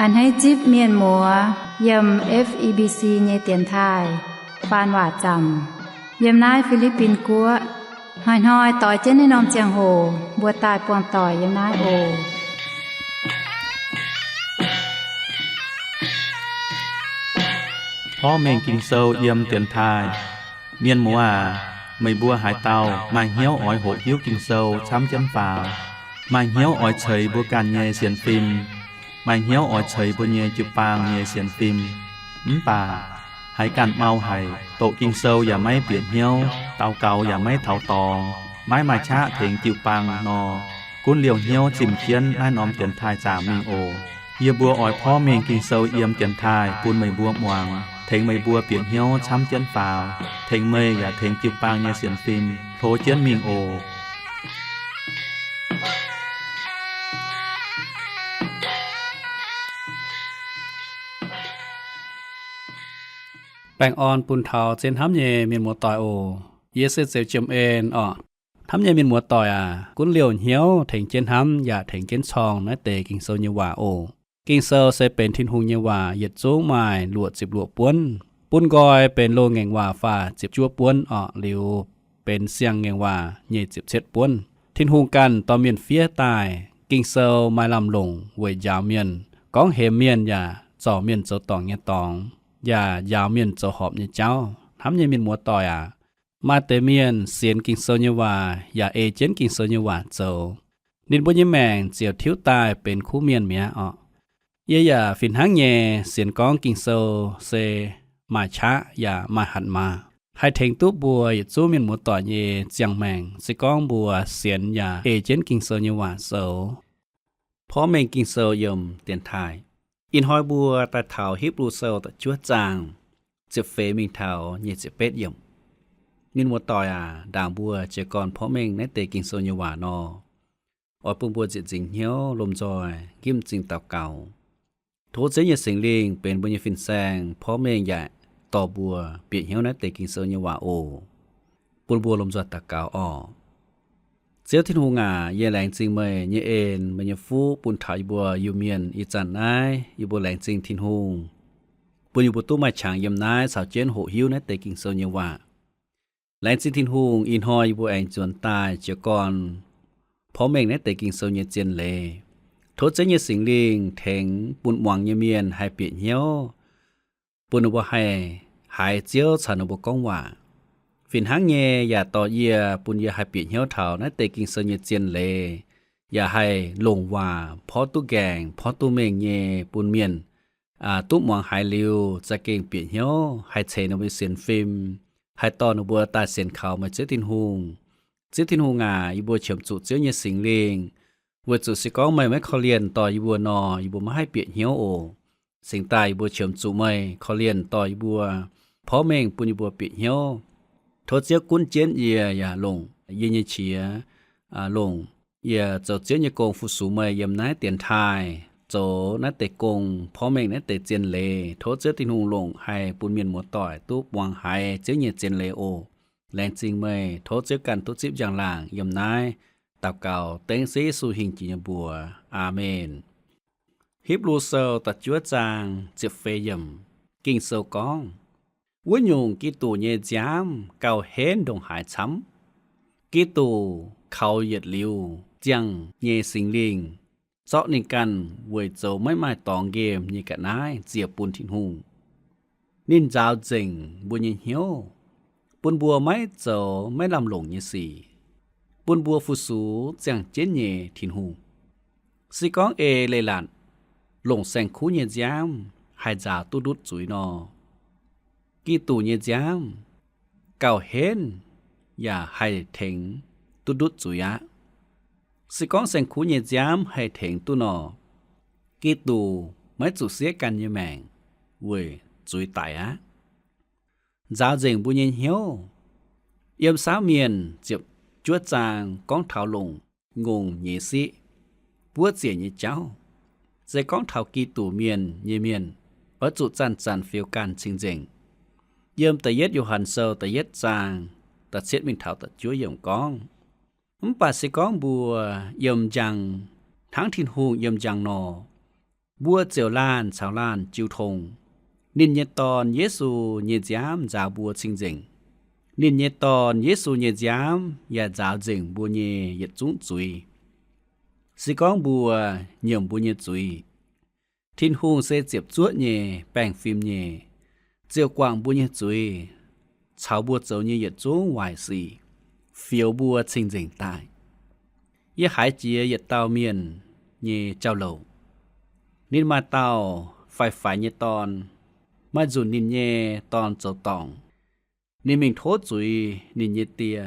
A'hneiv zipv mienh muoz yiem F E B C nyei dienx taaih faan waac zaamc yiem naaiv Fi^li^bin Guoqv. Hnoi-hnoi doix jienv naaiv norm ziangh hoc mbuo daaih buangh doic yiem naaiv oc. Porv mengh Ging-Sou yiem dienx taaih. Mienh muoz aac, meih mbuo haaix dauh maaih hnyouv oix hoqc hiuv Ging-Sou camv jienv faaux, maaih hnyouv oix ceix mbuo ganh nyei sienx fim, maaih hnyouv oix ceix mbuo nyei jiu-baang nyei sienx fim, mv baac haiz ganh mau haic, doqc Ging-Sou yaac maiv bieqc hnyouv, daux gaux yaac maiv taux dorngx, maiv maaih qaqv tengx jiu-baang nor, gunv liouh hnyouv zimh jienv naaiv norm dienx taaih zaamc mingh oc. Yie mbuo oix porv mengh Ging-Sou yiem dienx taaih bun meih mbuo muangx, tengx meih mbuo bieqc hnyouv camv jienv faaux, tengx meih yaac tengx jiu-baang nyei sienx fim hlo jienv mingh oc. Baengh orn bun taux zien hnamv nyei mienh muoz-doic oc. Yie se Zeux Jiem En orqc. Hnamv nyei mienh muoz-doic aac, gunv liouh hnyouv tengx jienv hnamv yaac tengx jienv corng naaiv deix Ging-Sou nyei waac oc. Ging-Sou se benx Tin-Hungh nyei waac, yietc zungv maaih luoqc ziepc luoqc buonv. Bun nqoi benx loz-ngaengc waac faah ziepc juov buonv orqc, liuz benx siang-ngaengc waac nyic ziepc cietv buonv. Tin-Hungh ganh dorh mienh fiev daaih. Ging-Sou maaih lamh longc weic njaaux mienh, gorngv hemx mienh yaac zorc mienh zoux dorngc nyei dorngx, yaac njaaux mienh zoux horpc nyei jauv. Hnamv nyei mienh muoz-doic aac, maaih deix mienh sienx Ging-Sou nyei waac yaac ei jienv Ging-Sou nyei waac zoux, ninh mbuo nyei maengc ziouc tiuv daaih benx kuv mienh mi'aqv orqc. Yie yaac fih hnangv nyei sienx gorngv Ging-Sou se maaih qaqv yaac maaih hatc maaz, haih tengx duqv mbuo yietc zungv mienh muoz-doic nyei ziangh maengc, se gorngv mbuo sienx yaac ei jienv Ging-Sou nyei waac zoux. Porv mengh Ging-Sou yiem dienx taaih. Ih hnoi mbuo daaih taux Hipv^lu Sou da'juov zaang ziepc feix mingh taux nyic ziepc betv yiemc. Mienh muoz-doic aac, ndaangc mbuo jiez gorn porv mengh naaiv deix Ging-Sou nyei waac nor, oix bun mbuo nzieqc nzingc hnyouv lomh nzoih nqimv m'zing daux gaux. Tov Ziouv nyei Singx Lingh benx mbuo nyei fin-saeng porv mengh yaac dorh mbuo bieqc hnyouv naaiv deix Ging-Sou nyei waac oc. Bun mbuo lomh nzoih daux gaux orqc. Ziouv Tin-Hungh aac, yie laengz zingh meih nyei en, meih nyei fuqv bun taux yie mbuo Iu-Mienh ih zanc naaiv. Yie mbuo laengz zingh Tin-Hungh bun yie mbuo duqv maaih qangx yiem naaiv caux jienv hoqc hiuv naaiv deix Ging-Sou nyei waac. Laengz zingh Tin-Hungh, ih hnoi yie mbuo aengx nzuonx daaih jiez gorn porv mengh naaiv deix Ging-Sou nyei zien leiz. Tov Ziouv nyei Singx Lingh tengx bun muangx nyei mienh haih bieqc hnyouv, bun ninh mbuo haih haiz Ziouv caux ninh mbuo gorngv waac. Fih hnangv nyei yaac dorh yie, bun yie haih bieqc hnyouv taux naaiv deix Ging-Sou nyei zien leiz, yaac haih longc waac porv duqv nqaengc porv duqv mengh nyei bun mienh duqv muangx haiz liuz za'gengh bieqc hnyouv, haih ceix ninh mbuo nyei sienx fim, haih dorh ninh mbuo daaih sienx kaux meih Ziouv Tin-Hungh. Ziouv Tin-Hungh aac, yie mbuo qiemx zuqc Ziouv nyei Singx Lingh, weic zuqc se gorngv meih maiv korv-lienh dorh yie mbuo nor, yie mbuo maiv haih bieqc hnyouv oc. Cingx daaih yie mbuo qiemx zuqc meih korv-lienh dorh yie mbuo porv mengh bun yie mbuo bieqc hnyouv. Tov Ziouv gunv jienv yie yaac longc yie nyei qiex, longc yie zoux Ziouv nyei gong fu-sux meih yiem naaiv dienx taaih, zoux naaiv deix gong porv mengh naaiv deix zien leiz. Tov Ziouv Tin-Hungh longc haih bun mienh muoz-doic duqv muangx haiz Ziouv nyei zien leiz oc. Laengz zingh meih. Tov Ziouv ganh duqv zipv njang-laangc yiem naaiv daux gaux dengv se Yesu hingh jiex nyei mbuox. Aamen. Hipv^lu Sou da'juov zaang ziepc feix yiemc. Ging-Sou gorngv, wuov nyungc Giduc nyei nziaamv gauh henv ndongc haaix camv. Giduc kaux yietc liuz ziangh nyei Singx Lingh zorqv ninh ganh weic zoux maiv maaih dorngx nqemh nyei ga'naaiv ziec bun Tin-Hungh. Ninh nzaaux nzengc mbuo nyei hnyouv, bun mbuo maiv zoux maiv lamh longc nyei sic, bun mbuo fu-sux ziangh jienv nyei Tin-Hungh. Se gorngv ei leiz-latc longc saeng-kuv nyei nziaamv haih nzaaux duqv ndutv zuiz nor, Giduc nyei nziaamv gauh henv yaac haih tengx duqv ndutv zuiz aqv. Se gorngv saeng-kuv nyei nziaamv haih tengx duqv nor, Giduc maiv zuqc siev ganh nyei maengc weic zuiz daic aqv. Nzaaux nzengc mbuo nyei hnyouv. Yiem Saauv Mienh ziepc juov zaang gorngv taux longc ngongh nyeiz siqv buov ziec nyei jauv. Se gorngv taux Giduc mienh nyei mienh, oix zuqc zanc-zanc fioux ganh cing-nzengc. Yiem da'yietv Yo^han Sou da'yietv zaang da'cietv mingh taux da'juov yiemc gorngv, mv baac se gorngv mbuo yiem njang hnangv Tin-Hungh yiem njang nor, mbuo ziouc laanh caux laanh jiu tong. Ninh nyei Dorn, Yesu, nyei nziaamv nzaaux mbuo cing-nzengc. Ninh nyei Dorn, Yesu, nyei nziaamv yaac nzaaux nzengc mbuo nyei yietc zungv zuiz. Se gorngv mbuo nyiemc mbuo nyei zuiz, Tin-Hungh se ziepc zuoqv nyei, baengh fim nyei, ziouc guangc mbuo nyei zuiz caux mbuo zoux nyei yietc zungv waaic sic, fioux mbuo cing-nzengc daaih. Yie haiz jiex yietc dauh mienh nyei jauv-louc. Ninh maaih dauh faix-faix nyei dorn. Maaih nzunc ninh nyei dorn zoux dorngc. Ninh mingh tov zuiz ninh nyei die.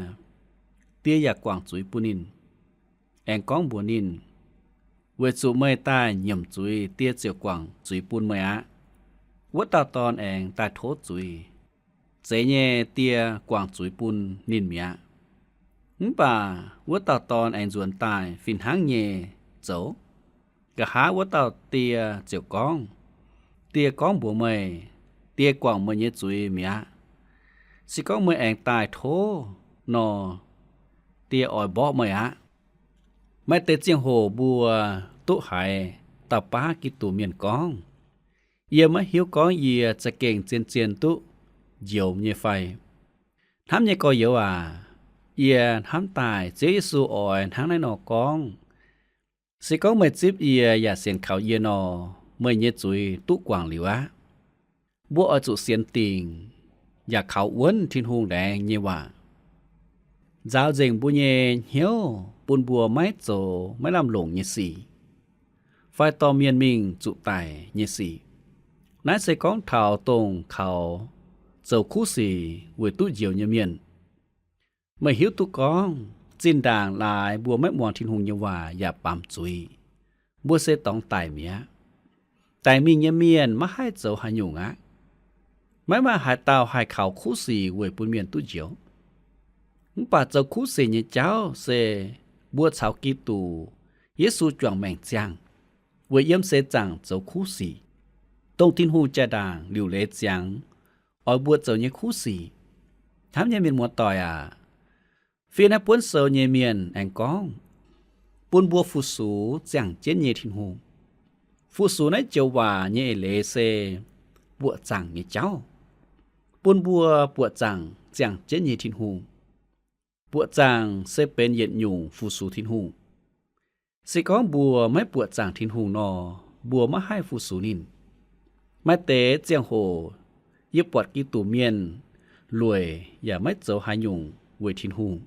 Die yaac guangc zuiz bun ninh, aengx gorngv mbuox ninh, Weic zuqc meih daaih nyiemc zuiz, die ziouc guangc zuiz bun meih aqv. Wuov dauh dorn aengx daaih tov zuiz. Zeiz nyei, die guangc zuiz bun ninh mi'aqv. Mv baac wuov dauh dorn aengx nzuonx daaih fih hnangv nyei zoux. Nqa'haav wuov dauh die ziouc gorngv, Die gorngv mbuox meih, die guangc meih nyei zuiz mi'aqv. Se gorngv meih aengx daaih tov nor, die oix mborqv meih aqv. Maaih deix ziangh hoc mbuo duqv haiz dauh baav Giduc mienh gorngv, Yie maiv hiuv gorngv yie za'gengh zien-zien duqv njoux nyei fai? Hnamv nyei gorx-youz aac, yie hnamv daaih Ziouv Yesu oix hnangv naaiv nor gorngv, Se gorngv meih zipv yie yaac sienx kaux yie nor, meih nyei zuiz duqv guangc liuz aqv. Mbuo oix zuqc sienx dingc yaac kaux wuonv Tin-Hungh laengz nyei waac, nzaaux nzengc mbuo nyei hnyouv bun mbuo maiv zoux maiv lamh longc nyei sic, fai dorh mienh mingh zuqc daic nyei sic. Naaiv se gorngv taux dongh kaux zoux kuv sic weic duqv njoux nyei mienh. Meih hiuv duqv gorngv zinh ndaangc laaix mbuo maiv muangx Tin-Hungh nyei waac yaac baamz zuiz, mbuo se dorngx daic mi'aqv. Daic mingh nyei mienh maiv haih zoux haaix nyungc aqv. Maiv maaih haaix dauh haih kaux kuv sic weic bun mienh duqv njoux. Mv baac zoux kuv sic nyei jauv se mbuo caux Giduc Yesu juangc maengc ziangh, weic yiem seix zaangc zoux kuv sic, dongh Tin-Hungh jaa-ndaangc liuc leiz ziangx oix mbuo zoux nyei kuv sic. Hnamv nyei mienh muoz-doic aac, fiev naaiv buonv sou nyei mienh aengx gorngv, bun mbuo fu-sux ziangh jienv nyei Tin-Hungh. Fu-sux naaiv joux waac nyei eix leiz se buoqc zaangc nyei jauv, bun mbuo buoqc zaangc ziangh jienv nyei Tin-Hungh. Buoqc zaangc se benx yietc nyungc fu-sux Tin-Hungh. Se gorngv mbuo maiv buoqc zaangc Tin-Hungh nor, mbuo maiv haih fu-sux ninh. Maaih deix ziangh hoc yie buatc Giduc mienh lueic yaac maiv zoux haaix nyungc weic Tin-Hungh.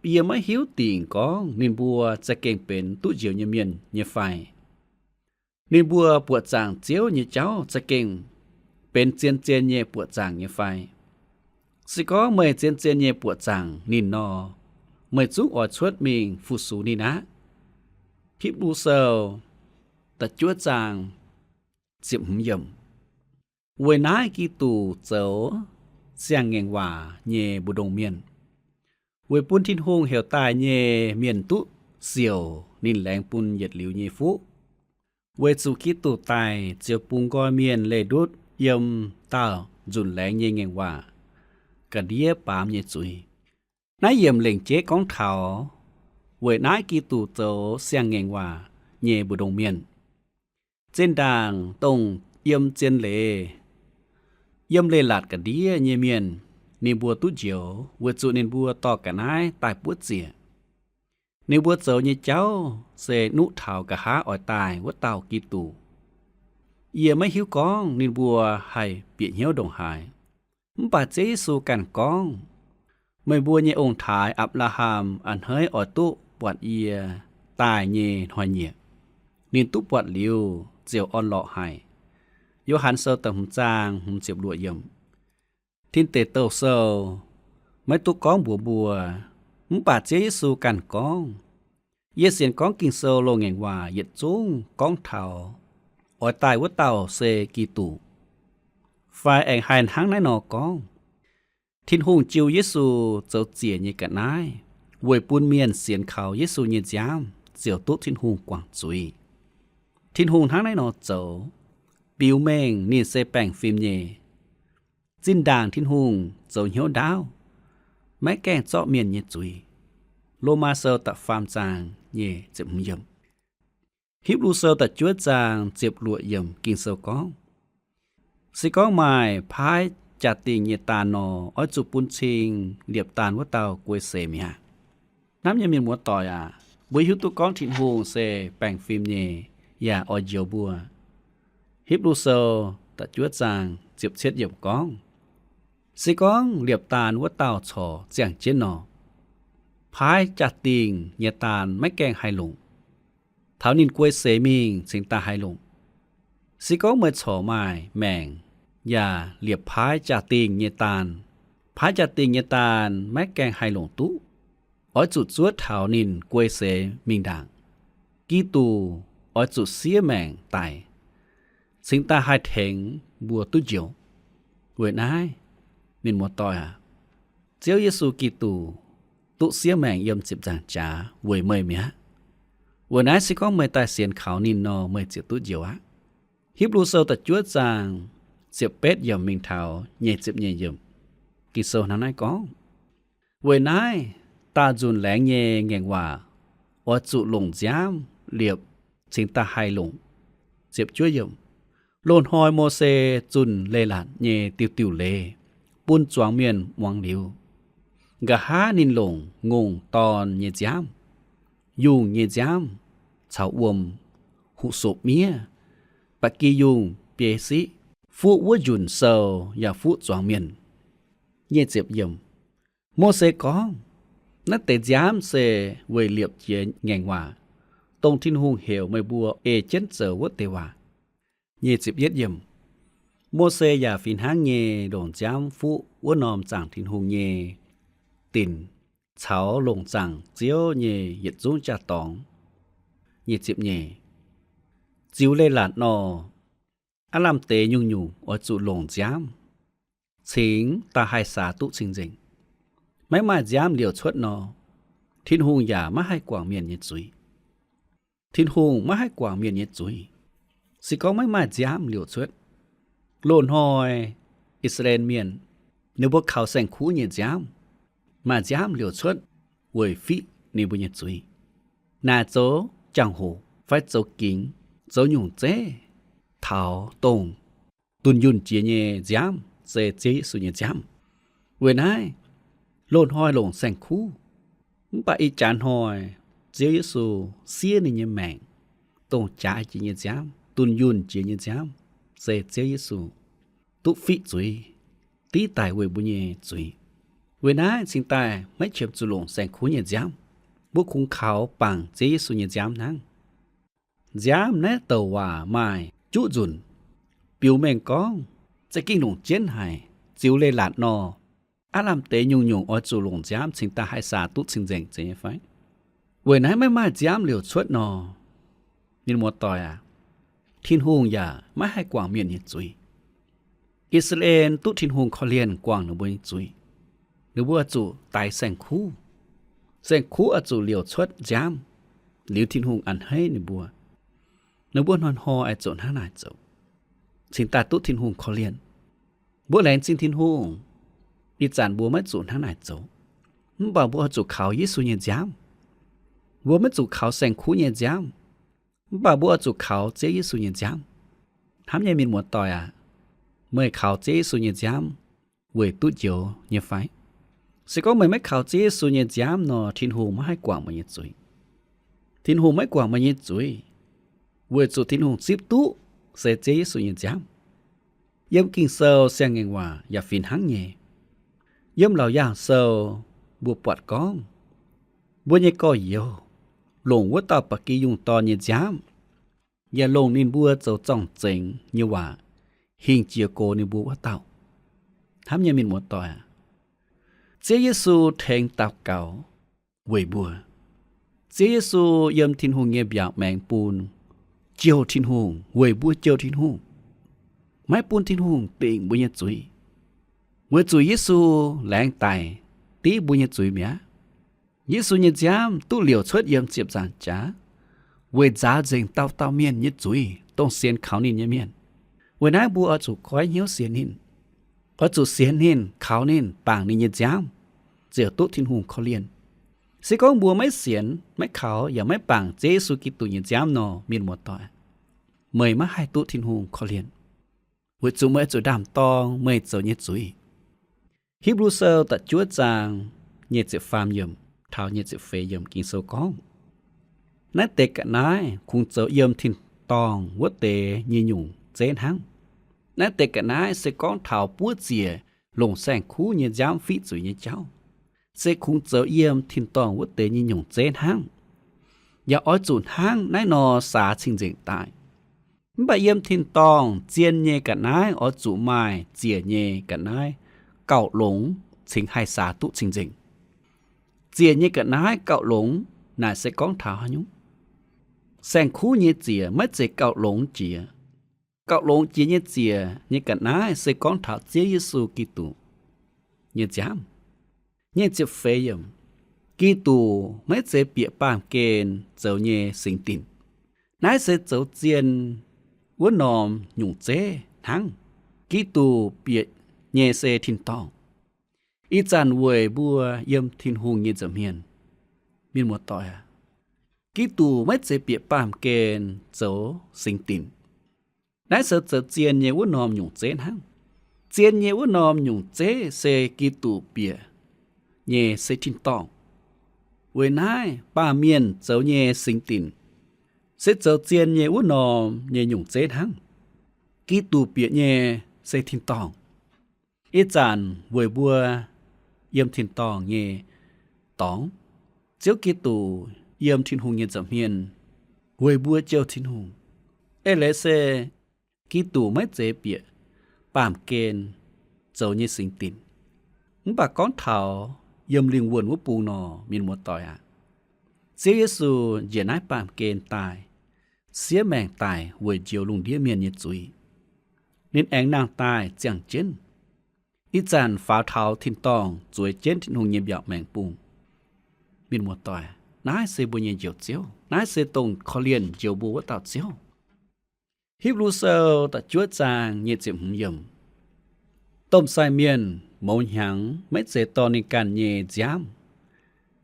Yie maiv hiuv dingc gorngv ninh mbuo za'gengh benx duqv njoux nyei mienh nyei fai. Ninh mbuo buoqc zaangc Ziouv nyei jauv za'gengh benx zien-zien nyei buoqc zaangc nyei fai. Se gorngv meih zien-zien nyei buoqc zaangc ninh nor, meih zungv oix cuotv mingh fu-sux ninh aqv. Hipv^lu Sou da'juov zaang ziepc hmz yiemc. Weic naaiv Giduc zoux siang-ngaengc waac nyei mbu'ndongx mienh, weic bun Tin-Hungh heuc daaih nyei mienh duqv siouc ninh laengz bun yietc liuz nyei fuqv. Weic zuqc Giduc daic ziouc bungx nqoi mienh leih ndutv yiem daauh nzunc laengz nyei ngaengc waac ga'ndiev baamz nyei zuiz. Naaiv yiemc lengc jeiv gorngv taux weic naaiv Giduc zoux siang-ngaengc waac nyei mbu'ndongx mienh. Zinh ndaangc dongh yiem zien leiz, yiem leiz-latc ga'ndiev nyei mienh, ninh mbuo duqv njoux weic zuqc ninh mbuo dorh ga'naaiv daaih buov ziec. Ninh mbuo zoux nyei jauv se nuqv taux nqa'haav oix daaih wuov dauh Giduc. Yie maiv hiuv gorngv ninh mbuo haih bieqc hnyouv ndongc haaix. Mv baac Ziouv Yesu ganh gorngv, meih mbuo nyei ong-taaix, Apc^laa^ham, a'hneiv oix duqv buatc yie daaih nyei hnoi-nyieqc. Ninh duqv buatc liuz ziouc orn-lorqc haic. Yo^han Sou da'hmz zaang hmz ziepc luoqc yiemc. Tin Deic Douh Sou maiv duqv gorngv mbuox mbuo, mv baac Ziouv Yesu ganh gorngv, yie sienx gorngv Ging-Sou loz-ngaengc waac yietc zungv gorngv taux oix daaih wuov dauh se Giduc. Fai aengx haih hnangv naaiv nor gorngv, Tin-Hungh jiu Yesu zoux ziec nyei ga'naaiv weic bun mienh sienx kaux Yesu nyei nziaamv ziouc duqv Tin-Hungh guangc zuiz. Tin-Hungh hnangv naaiv nor zoux, biux mengh ninh se baengh fim nyei. Zinh ndaangc Tin-Hungh zoux hnyouv ndaauv, maiv gaengh zorqv mienh nyei zuiz. Lomaa Sou da'faam zaang nyei ziepc hmz yiemc. Hipv^lu Sou da'juov zaang ziepc luoqc yiemc Ging-Sou gorngv, se gorngv maaih paaiv jaa-dingh nyei daan nor, oix zuqc bun cing liepc daan wuov dauh guei seix mi'aqv. Hnamv nyei mienh muoz-doic aac, mbuo hiuv duqv gorngv Tin-Hungh se baengh fim nyei, yaac oix njoux mbuo. Hipv^lu Sou da'juov zaang ziepc cietv yiemc gorngv, se gorngv liepc daan wuov dauh corc ziangh jienv nor, paaiv jaa-dingh nyei daan maiv gaengh haih longc. Taux ninh guei seix mingh cingx daaih haih longc. Se gorngv meih corc maaih maengc yaac liepc paaiv jaa-dingh nyei daan, paaiv jaa-dingh nyei daan maiv gaengh haih longc duqv. Oix zuqc zuov taux ninh guei seix mingh ndaangc. Giduc oix zuqc siev maengc daic, cingx daaih haih tengx mbuo duqv njoux. Weic naaiv, mienh muoz-doic aac, Ziouv Yesu Giduc duqv siev maengc yiem ziepc nzaangc jaax weic meih mi'aqv. Weic naaiv se gorngv meih daaih sienx kaux ninh nor, meih ziouc duqv njoux aqv. Hipv^lu Sou da'juov zaang ziepc betv yiemc mingh taux nyic ziepc nyeic yiemc, Ging-Sou hnangv naaiv gorngv, weic naaiv daauh nzunc laengz nyei ngaengc waac oix zuqc longc nziaamv liepc cingx daaih haih longc. Ziepc juov yiemc, loz-hnoi Mose zunh leiz-latc nyei diuh diuh leiz bun zuangx mienh muangx liuz, nqa'haav ninh longc ngongh dorn nyei nziaamv, yungh nyei nziaamv caux wuom, huqc sopc miev, ba'gi yungh biei siqv, fuqv wuov njunc sou yaac fuqv zuangx mienh. Nyic ziepc yiemc, Mose gorngv, naaiv deix nziaamv se weic liepc jiex ngaengc waac, dongh Tin-Hungh heuc meih mbuo ei jienv zoux wuov deix waac. Nyic ziepc yietv yiemc, Mose yaac fih hnangv nyei longc nziaamv fuqv wuov norm zaangc Tin-Hungh nyei dinc caux longc zaangc Ziouv nyei yietc zungv jaa-dorngx. Nyic ziepc nyeic, ziux leiz-latc nor, aav lamh deix nyungc-nyungc oix zuqc longc nziaamv cingx daaih haih saax duqv cing-nzengc. Maiv maaih nziaamv liouc cuotv nor, Tin-Hungh yaac maiv haih guangc mienh nyei zuiz. Tin-Hungh maiv haih guangc mienh nyei zuiz, se gorngv maiv maaih nziaamv liouc cuotv. Loz-hnoi I^saa^laa^en Mienh, ninh mbuo kaux saeng-kuv nyei nziaamv, maaih nziaamv liouc cuotv weic fiqv ninh mbuo nyei zuiz. Naaic zoux jangx-hoc fai zoux gingx, zoux nyungc zeiv, taux dongh dunh yunh jiex nyei nziaamv se Ziouv Yesu nyei nziaamv. Weic naaiv, loz-hnoi longc saeng-kuv, mv baac ih jaax hnoi Ziouv Yesu siev ninh nyei maengc, dongh jaaix jiex nyei nziaamv, dunh yunh jiex nyei nziaamv se Ziouv Yesu, duqv fiqv zuiz, div daic weic mbuo nyei zuiz. Weic naaiv cingx daaih maiv qiemx zuqc longc saeng-kuv nyei nziaamv. Mbuo kungx kaux bangc Ziouv Yesu nyei nziaamv hnangv. Nziaamv naaiv douc waac maaih juqv nzunc. Biux mengh gorngv, za'gengh longc jienv haic, ziux leiz-latc nor, aav lamh deix nyungc-nyungc oix zuqc longc nziaamv cingx daaih haih saax duqv cing-nzengc zeiz nyei fai? Weic naaiv maiv maaih nziaamv liouc cuotv nor, mienh muoz-doic aac, Tin-Hungh yaac maiv haih guangc mienh nyei zuiz. I^saa^laa^en duqv Tin-Hungh korv-lienh guangc ninh mbuo nyei zuiz, ninh mbuo zuqc daix saeng-kuv. Saeng-kuv oix zuqc liouc cuotv nziaamv, liuz Tin-Hungh a'hneiv ninh mbuo. Ninh mbuo hnoi-hnoi oix zuqc hnangv naaic zoux, cingx daaih duqv Tin-Hungh korv-lienh. Mbuo laengz zingh Tin-Hungh, ih zanc mbuo maiv zuqc hnangv naaic zoux. Mv baac mbuo oix zuqc kaux Yesu nyei nziaamv. Mbuo maiv zuqc kaux saeng-kuv nyei nziaamv, mv baac mbuo oix zuqc kaux Ziouv Yesu nyei nziaamv. Hnamv nyei mienh muoz-doic aac, meih kaux Ziouv Yesu nyei nziaamv weic duqv njoux nyei fai? Se gorngv meih maiv kaux Ziouv Yesu nyei nziaamv nor, Tin-Hungh maiv haih guangc meih nyei zuiz. Tin-Hungh maiv guangc meih nyei zuiz, weic zuqc Tin-Hungh zipv duqv se Ziouv Yesu nyei nziaamv. Yiem Ging-Sou Siang-Ngaengc Waac yaac fih hnangv nyei. Yiem Laauc Yaangh Sou mbuo buatc gorngv, mbuo nyei gorx-youz longc wuov dauh ba'gi yungh dorn nyei nziaamv, yaac longc ninh mbuo zoux zorng-zengx nyei waac hingh jiez gox ninh mbuo wuov dauh. Hnamv nyei mienh muoz-doic aac, Ziouv Yesu tengx daux gaux weic mbuo. Ziouv Yesu yiem Tin-Hungh nyei mbiaauc maengx bun jouh Tin-Hungh, weic mbuo jouh Tin-Hungh, maiv bun Tin-Hungh dingc mbuo nyei zuiz. Weic zuqc Yesu laengz daic div mbuo nyei zuiz mi'aqv. Yesu nyei nziaamv duqv liouc cuotv yiem ziepc nzaangc jaax, weic nzaaux nzengc dauh dauh mienh nyei zuiz, dongh sienx kaux ninh nyei mienh. Weic naaiv mbuo oix zuqc goiv hnyouv sienx ninh, oix zuqc sienx ninh, kaux ninh, bangc ninh nyei nziaamv, ziouc duqv Tin-Hungh korv-lienh. Se gorngv mbuo maiv sienx, maiv kaux, yaac maiv bangc Ziouv Yesu Giduc nyei nziaamv nor, mienh muoz-doic, meih maiv haih duqv Tin-Hungh korv-lienh, weic zuqc meih oix zuqc ndaam-dorng meih zoux nyei zuiz. Hipv^lu Sou da'juov zaang nyic ziepc faam yiemc taux nyic ziepc feix yiemc Ging-Sou gorngv, naaiv deix ga'naaiv kungx zoux yiem tin-dorngh wuov deix nyei nyungc zeiv hnangv. Naaiv deix ga'naaiv se gorngv taux buov ziec longc saeng-kuv nyei nziaamv fiqv zuiz nyei jauv, se kungx zoux yiem tin-dorngh wuov deix nyei nyungc zeiv hnangv. Yaac oix zuqc hnangv naaiv nor saax cing-nzengc daaih. Mv baac yiem tin-dorngh zien nyei ga'naaiv oix zuqc maaih ziec nyei ga'naaiv gauh longx cingx haih saax duqv cing-nzengc. Ziec nyei ga'naaiv gauh longx naaic se gorngv taux haaix nyungc? Saeng-kuv nyei ziec maiv zeiz gauh longx jiex. Gauh longx jiex nyei ziec nyei ga'naaiv se gorngv taux Ziouv Yesu Giduc nyei nziaamv. Nyic ziepc feix yiemc, Giduc maiv zeiz bieqc baamh gen zoux nyei singx dinc. Naaiv se zoux zien wuov norm nyungc zeiv hnangv. Giduc bieqc nyei se tin-dorngh. Ih zanc weic mbuo yiem Tin-Hungh nyei nza'hmien, mienh muoz-doic aac, Giduc maiv zeiz bieqc baamh gen zoux singx dinc. Naaiv se zoux zien nyei wuov norm nyungc zeiv hnangv. Zien nyei wuov norm nyungc zeiv se Giduc bieqc nyei se tin-dorngh. Weic naaiv baamh mienh zoux nyei singx dinc se zoux zien nyei wuov norm nyei nyungc zeiv hnangv. Giduc bieqc nyei se tin-dorngh. Ih zanc weic mbuo yiem tin-dorngh nyei dorngx, Ziouv Giduc yiem Tin-Hungh nyei nza'hmien weic mbuo jouh Tin-Hungh. Eix leiz se Giduc maiv zeiz bieqc baamh gen zoux nyei singx dinc. Mv baac gorngv taux yiem lingh wuonh wuov bung nor, mienh muoz-doic aac, Ziouv Yesu njiec naaiv baamh gen daaih, siev maengc daic weic njoux lungh ndiev mienh nyei zuiz. Ninh aengx nangh daaih ziangh jienv. Ih zanc faaux taux tin-dorngh zueiz jienv Tin-Hungh nyei mbiaauc maengx bung. Mienh muoz-doic, naaiv se mbuo nyei Njoux Ziouv. Naaiv se dongh korv-lienh njoux mbuo wuov dauh Ziouv. Hipv^lu Sou da'juov zaang nyic ziepc hmz yiemc, domh sai mienh mouz hnyangx maiv zeiz dorh ninh ganh nyei nziaamv.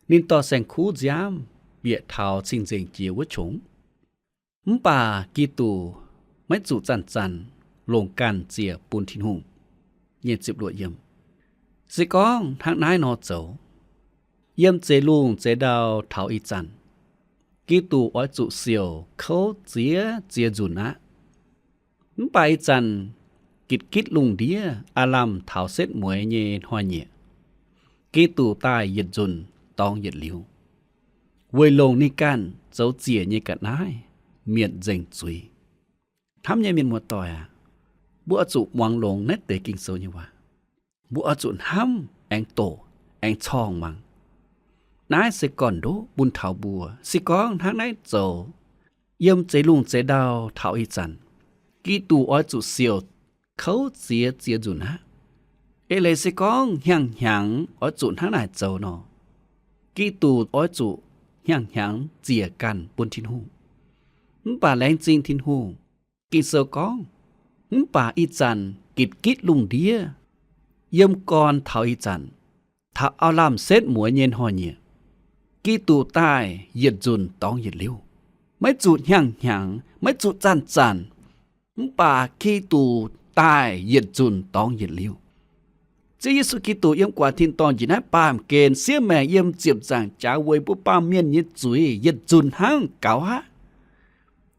Ninh dorh saeng-kuv nziaamv bieqc taux cing-nzengc jiex wuov qongx. Mv baac Giduc maiv zuqc zanc-zanc longc ganh ziec bun Tin-Hungh. Se gorngv hnangv naaiv nor zoux, yiem zeix lungh zeix ndau taux ih zanc, Giduc oix zuqc siouc kouv ziex ziex nzunc aqv. Mv baac ih zanc gitv-gitv lungh ndiev aav lamh taux setv mueiz nyei hnoi-nyieqc, Giduc daaih yietc nzunc dorngx yietc liuz, weic longc ninh ganh zoux ziec nyei ga'naaiv mietc nzengc zuiz. Hnamv nyei mienh muoz-doic aac, mbuo oix zuqc muangx longx naaiv deix Ging-Sou nyei waac. Mbuo oix zuqc hnamv aengx doqc aengx corngh mangc. Naaiv se gorn-ndoqv bun taux mbuo. Se gorngv hnangv naaiv zoux, yiem zeix lungh zeix ndau taux ih zanc, Giduc oix zuqc siouc kouv ziex ziex nzunc aqv. Eix leiz se gorngv hnyangx-hnyangx oix zuqc hnangv naaic zoux nor, Giduc oix zuqc hnyangx-hnyangx ziec ganh bun Tin-Hungh. Mv baac laengz zingh Tin-Hungh, Ging-Sou gorngv, mv baac ih zanc gitv-gitv lungh ndiev, yiem gorn taux ih zanc, taux aav lamh setv mueiz nyei hnoi-nyieqc, Giduc daaih yietc nzunc dorngx yietc liuz. Maiv zuqc hnyangx-hnyangx, maiv zuqc zanc-zanc, mv baac Giduc daaih yietc nzunc dorngx yietc liuz. Ziouv Yesu Giduc yiem guaax tin-dorngh njiec naaiv baamh gen siev maengc yiem ziepc nzaangc jaax weic mbuo baamh mienh nyei zuiz yietc nzunc hnangv gaux aqv.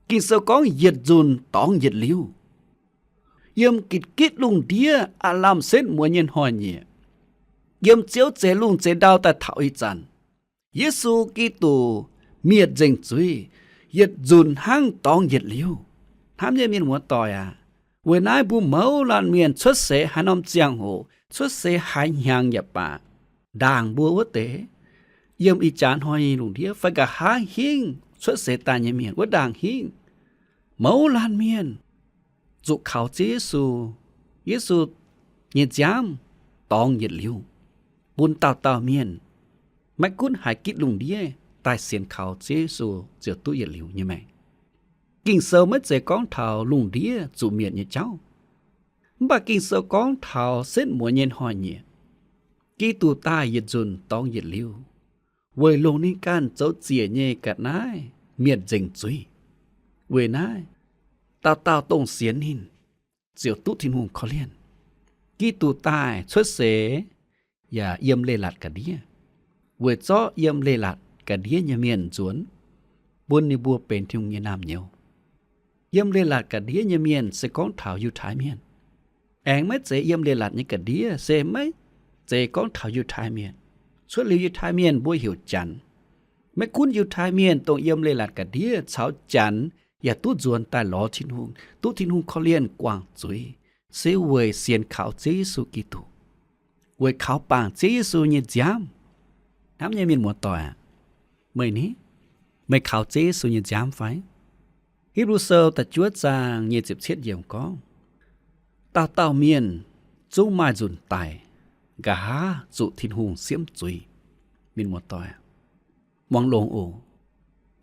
Ging-Sou gorngv yietc nzunc dorngx yietc liuz. Yiem gitv-gitv lungh ndiev aav lamh setv mueiz nyei hnoi-nyieqc, yiem Ziouv zeix lungh zeix ndau daaih taux ih zanc, Yesu Giduc mietc nzengc zuiz yietc nzunc hnangv dorngx yietc liuz. Hnamv nyei mienh muoz-doic aac, weic naaiv mbuo mouz laanh mienh cuotv seix haaix norm ziangh hoc, cuotv seix haaix hnyangx yaac baac, ndaangc mbuo wuov deix, yiem ih jaax hnoi lungh ndiev fai nqa'haav hingv cuotv seix daaih nyei mienh wuov ndaangc hingv, mouz laanh mienh zuqc kaux Ziouv Yesu, Yesu nyei nziaamv dorngx yietc liuz, bun dauh dauh mienh, maiv gunv haaix gitv lungh ndiev, daaih sienx kaux Ziouv Yesu ziouc duqv yietc liuz nyei maengc. Ging-Sou maiv zeiz gorngv taux lungh ndiev zuqc mietc nyei jauv, mv baac Ging-Sou gorngv taux setv mueiz nyei hnoi-nyieqc, Giduc daaih yietc nzunc dorngx yietc liuz, weic longc ninh ganh zoux ziec nyei ga'naaiv mienh nzengc zuiz. Weic naaiv, dauh dauh dongh sienx ninh ziouc duqv Tin-Hungh korv-lienh. Giduc daaih cuotv seix yaac yiem leiz-latc ga'ndiev, weic zorqv yiem leiz-latc ga'ndiev nyei mienh nzuonx, bun ninh mbuo benx Tin-Hungh nyei naamh nyouz. Yiem leiz-latc ga'ndiev nyei mienh se gorngv taux Yiutai Mienh. Aengx maiv zeiz yiem leiz-latc nyei ga'ndiev se maiv zeiz gorngv taux Yiutai Mienh. Cuotv liuz Yiutai Mienh mbuo heuc Janx. Maiv gunv Yiutai Mienh dongh yiem leiz-latc ga'ndiev caux Janx yaac duqv nzuonx daaih lorz Tin-Hungh, duqv Tin-Hungh korv-lienh guangc zuiz, se weic sienx kaux Ziouv Yesu Giduc, weic kaux bangc Ziouv Yesu nyei nziaamv. Hnamv nyei mienh muoz-doic aac, meih ni, meih kaux Ziouv Yesu nyei nziaamv fai? Hipv^lu Sou da'juov zaang nyic ziepc cietv yiemc gorngv, dauh dauh mienh zungv maaih nzunc daic, nqa'haav zuqc Tin-Hungh siemv zuiz. Mienh muoz-doic, muangx longx oc.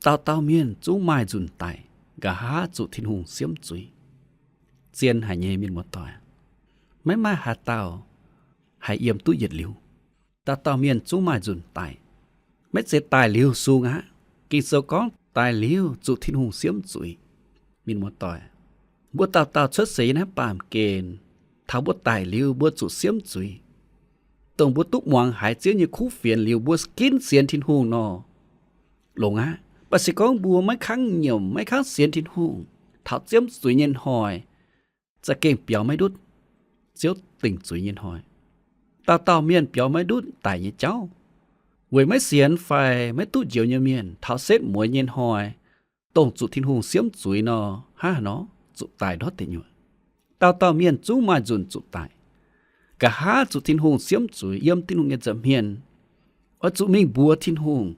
Dauh dauh mienh zungv maaih nzunc daic, nqa'haav zuqc Tin-Hungh siemv zuiz. Zien haic nyei mienh muoz-doic, maiv maaih haaix dauh haih yiem duqv yietc liuz. Dauh dauh mienh zungv maaih nzunc daic. Maiv zeiz daic liuz sung aqv. Ging-Sou gorngv daic liuz zuqc Tin-Hungh siemv zuiz. Mienh muoz-doic, mbuo dauh dauh cuotv seix yiem naaiv baamh gen, taux mbuo daic liuz mbuo zuqc siemv zuiz. Dongh mbuo duqv muangx haiz Ziouv nyei kuv fienx liuz mbuo ginv sienx Tin-Hungh nor, longx aqv. Mv baac se gorngv mbuo maiv kangv nyiemc, maiv kangv sienx Tin-Hungh, taux siemv zuiz nyei hnoi, za'gengh biaux maiv ndutv Ziouv dingc zuiz nyei hnoi. Dauh dauh mienh biaux maiv ndutv daic nyei jauv, weic maiv sienx fai maiv duqv njoux nyei mienh taux setv mueiz nyei hnoi, dongh zuqc Tin-Hungh siemv zuiz nor, hnangv haaix nor? Zuqc daic ndortv deic nyuoqc. Dauh dauh mienh zungv maaih nzunc zuqc daic. Nqa'haav zuqc Tin-Hungh siemv zuiz yiem Tin-Hungh nyei nza'hmien, oix zuqc mingh mbuox Tin-Hungh.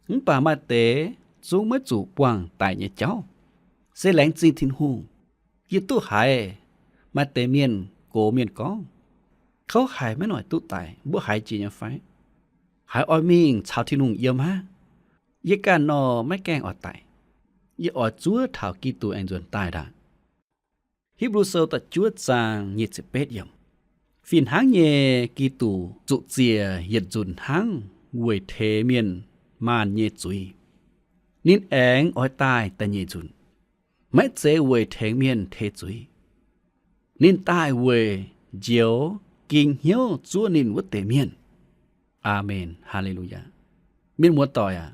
Mv baac maaih deix zungv maiv zuqc buangh daic nyei jauv, se laengz zingh Tin-Hungh. Yie duqv haiz maaih deix mienh gox mienh gorngv, kouv haic, maiv noic duqv daic, mbuo haiz jiex nyei fai? Haiz oix mingh caux Tin-Hungh yiem aqv. Yie ganh nor maiv gaengh oix daic. Yie oix zuov taux Giduc aengx nzuonx daaih ndaangc. Hipv^lu Sou da'juov zaang nyic ziepc betv yiemc, fih hnangv nyei, Giduc zuqc ziec yietc nzunc hnangv weic teix mienh maanh nyei zuiz. Ninh aengx oix daaih da'nyeic nzunc, maiv zeiz weic tengx mienh teix zuiz. Ninh daaih weic njoux ging hnyouv zuov ninh wuov deix mienh. Aamen. Haa^le^lu^yaa. Mienh muoz-doic aac,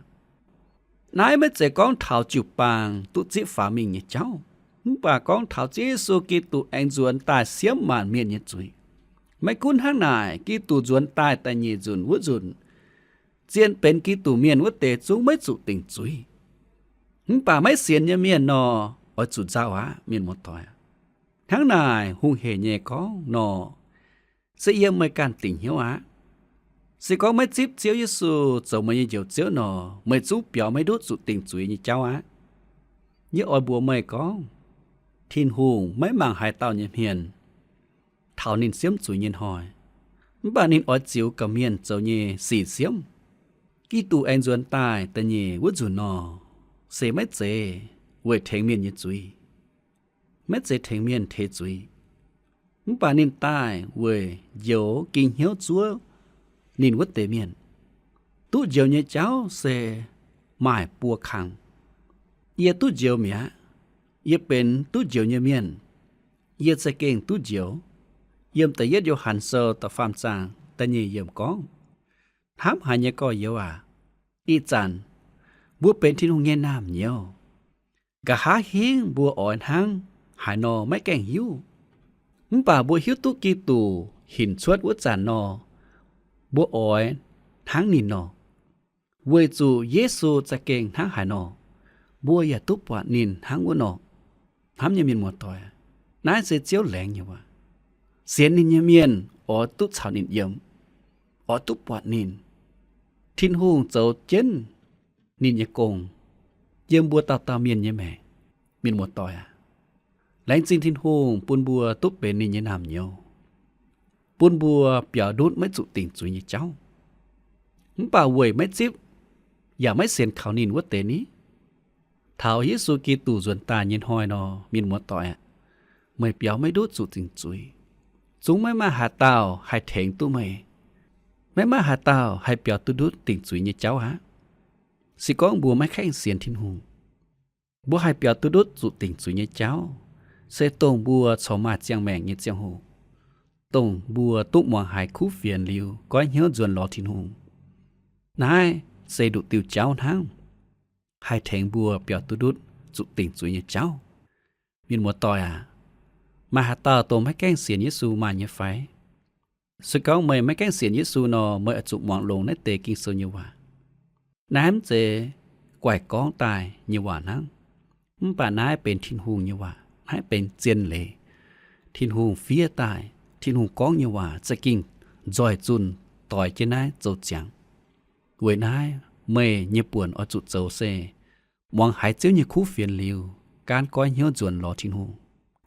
naaiv maiv zeiz gorngv taux jiu-baang duqv zipv faaux mingh nyei jauv, mv baac gorngv taux Ziouv Yesu Giduc aengx nzuonx daaih siemv maanc mienh nyei zuiz. Maiv gunv hnangv naaic, Giduc nzuonx daaih da'nyeic nzunc wuov nzunc, zien benx Giduc mienh wuov deix zungv maiv zuqc dingc zuiz. Mv baac maiv sienx nyei mienh nor, oix zuqc nzauh aqv, mienh muoz-doic. Hnangv naaic hungh heic nyei gorngv nor, se yiem meih ganh dingc hnyouv aqv. Se gorngv maiv zipv Ziouv Yesu zoux meih nyei Njoux Ziouv nor, meih zungv biaux maiv ndutv zuqc dingc zuiz nyei jauv aqv. Yie oix mbuox meih gorngv, Tin-Hungh maiv mangc haaix dauh nyei hmien taux ninh siemv zuiz nyei hnoi, mv baac ninh oix ziux gorqv-mienh zoux nyei sic siemv. Giduc aengx nzuonx daaih da'nyeic wuov nzunc nor, se maiv zeiz weic tengx mienh nyei zuiz, maiv zeiz tengx mienh teix zuiz, mv baac ninh daaih weic njoux ging hnyouv zuov ninh wuov deix mienh. Duqv njoux nyei jauv se maaih buo kang. Yie duqv njoux mi'aqv. Yie benx duqv njoux nyei mienh. Yie za'gengh duqv njoux. Yiem da'yietv Yo^han Sou da'faam zaang da'nyeic yiemc gorngv, hnamv haic nyei gorx-youz aac, ih zanc mbuo benx Tin-Hungh nyei naamh nyouz. Nqa'haav hingv mbuo oix hnangv haaix nor maiv gaengh hiuv. Mv baac mbuo hiuv duqv Giduc hinc cuotv wuov zanc nor, mbuo oix hnangv ninh nor. Weic zuqc Yesu za'gengh hnangv haaix nor, mbuo yaac duqv buatc ninh hnangv wuov nor. Hnamv nyei mienh muoz-doic, naaiv se Ziouv laengz nyei waac. Sienx ninh nyei mienh oix duqv caux ninh yiem, oix duqv buatc ninh. Tin-Hungh zoux jienv ninh nyei gong yiem mbuo dauh dauh mienh nyei maengc. Mienh muoz-doic aac, laengz zingh Tin-Hungh bun mbuo duqv benx ninh nyei naamh nyouz, bun mbuo biaux ndutv maiv zuqc dingc zuiz nyei jauv. Mv baac weic maiv zipv yaac maiv sienx kaux ninh wuov deix ni, taux Yesu Giduc nzuonx daaih nyei hnoi nor, mienh muoz-doic aac, meih biaux maiv ndutv zuqc dingc zuiz. Zungv maiv maaih haaix dauh haih tengx duqv meih. Maiv maaih haaix dauh haih biaux duqv ndutv dingc zuiz nyei jauv aqv. Se gorngv mbuo maiv gaengh sienx Tin-Hungh, mbuo haih biaux duqv ndutv zuqc dingc zuiz nyei jauv, se dongh mbuo corc maaih ziangh maengc nyei ziangh hoc, dongh mbuo duqv muangx haiz kuv fienx liuz goiv hnyouv nzuonx lorz Tin-Hungh. Naaiv se nduqc diuh jauv hnangv, haih tengx mbuo biaux duqv ndutv zuqc dingc zuiz nyei jauv. Mienh muoz-doic aac, maaih haaix dauh dongh maiv gaengh sienx Yesu maaih nyei fai? Se gorngv meih maiv gaengh sienx Yesu nor, meih oix zuqc muangx longx naaiv deix Ging-Sou nyei waac. Naaiv mv zeiz guaih gorngv daaih nyei waac hnangv, mv baac naaiv benx Tin-Hungh nyei waac. Naaiv benx zien leiz, Tin-Hungh fiev daaih, Tin-Hungh gorngv nyei waac za'gengh nzoih zunh doix jienv naaiv zoux ziangx. Weic naaiv meih nyei buonc oix zuqc zoux se muangx haiz Ziouv nyei kuv fienx liuz, gaanv goiv hnyouv nzuonx lorz Tin-Hungh,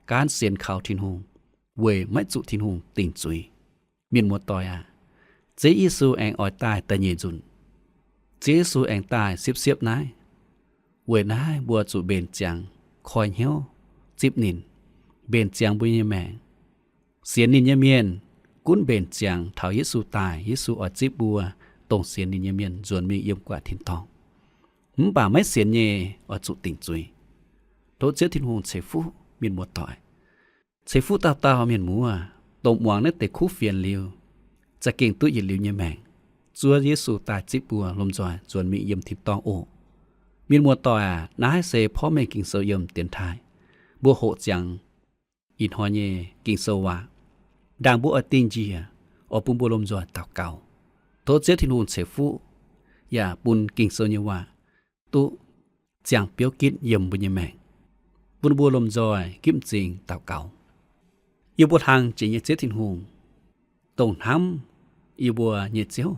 gaanv sienx kaux Tin-Hungh, weic maiv zuqc Tin-Hungh dingc zuiz. Mienh muoz-doic aac, Ziouv Yesu aengx oix daaih da'nyeic nzunc. Ziouv Yesu aengx daaih siepv-siepv naaiv. Weic naaiv mbuo zuqc mbenc ziangx koi hnyouv zipv ninh, mbenc ziangx mbuo nyei maengc. Sienx ninh nyei mienh gunv mbenc ziangx taux Yesu daaih, Yesu oix zipv mbuo dongh sienx ninh nyei mienh nzuonx mingh yiem gu'nguaaic tin-dorngh. Mv baac maiv sienx nyei oix zuqc dingc zuiz. Tov Ziouv Tin-Hungh ceix fuqv mienh muoz-doic, ceix fuqv dauh dauh mienh muoz, dongh muangx naaiv deix kuv fienx liuz, za'gengh duqv yietc liuz nyei maengc. Zuov Yesu daaih zipv mbuo lomh nzoih nzuonx mingh yiem tin-dorngh oc. Mienh muoz-doic aac, naaiv se porv mengh Ging-Sou yiem dienx taaih. Mbuo hoqc ziangx ih hnoi nyei Ging-Sou waac. Ndaangc mbuo oix dingh njiec, oix bun mbuo lomh nzoih daux gaux, tov Ziouv Tin-Hungh ceix fuqv, yaac bun Ging-Sou nyei waac duqv ziangh biouv gitv yiem mbuo nyei maengc, bun mbuo lomh nzoih gitv m'zing daux gaux. Yie mbuo hlang jiex nyei Ziouv Tin-Hungh, dongh hnamv yie mbuo nyei Ziouv,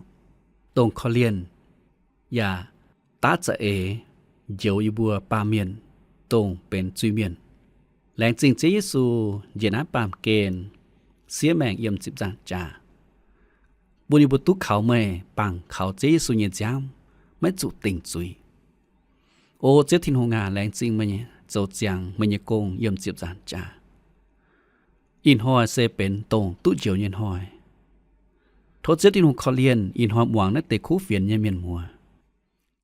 dongh korv-lienh yaac daav za'eix njoux yie mbuo baamh mienh, dongh benx zuiz-mienh. Laengz zingh Ziouv Yesu njiec naaiv baamh gen siev maengc yiem ziepc nzaangc jaax, bun yie mbuo duqv kaux meih, bangc kaux Ziouv Yesu nyei nziaamv, maiv zuqc dingc zuiz. O Ziouv Tin-Hungh aac, laengz zingh meih zoux ziangx meih nyei gong yiem ziepc nzaangc jaax. Ih hnoi se benx dongh duqv njoux nyei hnoi. Tov Ziouv Tin-Hungh korv-lienh ih hnoi muangx naaiv deix kuv fienx nyei mienh muoz.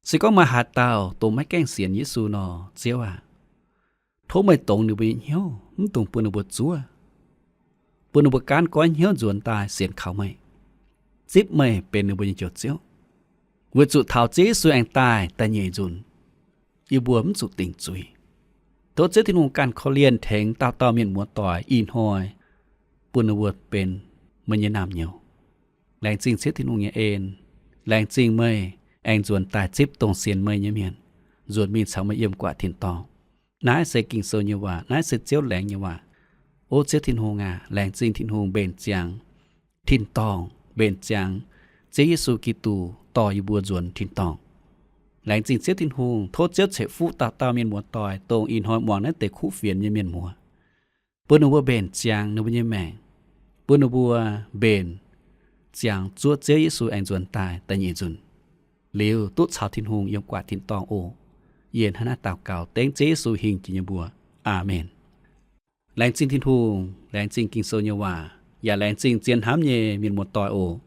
Se gorngv maaih haaix dauh dongh maiv gaengh sienx Yesu nor, Ziouv aac, tov meih dongz ninh mbuo nyei hnyouv, mv dungx bun ninh mbuo zuov, bun ninh mbuo gaanv goiv hnyouv nzuonx daaih sienx kaux meih, zipv meih benx ninh mbuo nyei Njoux Ziouv, weic zuqc taux Ziouv Yesu aengx daaih da'nyeic nzunc, yie mbuo mv zuqc dingc zuiz. Tov Ziouv Tin-Hungh ganh korv-lienh tengx dauh dauh mienh muoz-doic ih hnoi, bun ninh mbuo benx meih nyei naamh nyouz. Laengz zingh Ziouv Tin-Hungh nyei en. Laengz zingh meih aengx nzuonx daaih zipv dongh sienx meih nyei mienh nzuonx mingh caux meih yiem gu'nguaaic tin-dorngh. Naaiv se Ging-Sou nyei waac. Naaiv se Ziouv laengz nyei waac. O Ziouv Tin-Hungh aac, laengz zingh Tin-Hungh mbenc ziangx tin-dorngh, mbenc ziangx Ziouv Yesu Giduc dorh yie mbuo nzuonx tin-dorngh. Laengz zingh Ziouv Tin-Hungh. Tov Ziouv ceix fuqv dauh dauh mienh muoz-doic, dongh ih hnoi muangx naaiv deix kuv fienx nyei mienh muoz, bun ninh mbuo mbenc ziangx ninh mbuo nyei maengc, bun ninh mbuo mbenc ziangx zuov Ziouv Yesu aengx nzuonx daaih da'nyeic nzunc, liuz duqv caux Tin-Hungh yiem gu'nguaaic tin-dorngh oc. Yie hnangv naaiv daux gaux dengv Ziouv Yesu hingh jiex nyei mbuox. Aamen. Laengz zingh Tin-Hungh, laengz zingh Ging-Sou nyei waac, yaac laengz zingh zien hnamv nyei mienh muoz-doic oc.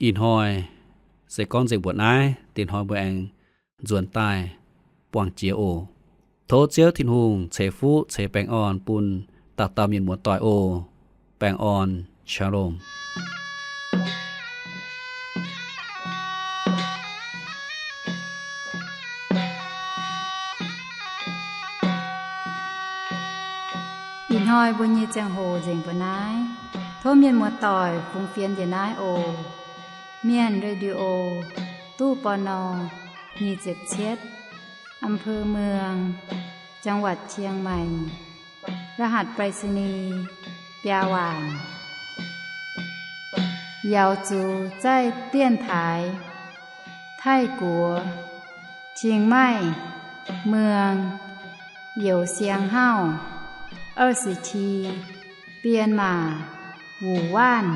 Ih hnoi se gorngv nzengc mbuoqc naaiv. Dingc hnoi mbuo aengx nzuonx daaih buangh jiex oc. Tov Ziouv Tin-Hungh ceix fuqv ceix baengh orn bun dauh dauh mienh muoz-doic oc. Baengh orn, Shalom. Ih hnoi mbuo nyei ziangh hoc nzengc mbuoqc naaiv. Tov mienh muoz-doic fungx fienx njiec naaiv oc. Mienh Radio, ตู้ ปณ. nyic ziepc cietv, อำเภอเมือง จังหวัดเชียงใหม่ รหัสไปรษณีย์ biaa waanc. 瑶族在电台 Taiv-Guoqv, Chiang Mai, Muang, Youh Siang Hauv, 二十七, Bienh Maac, Wuh Waanv.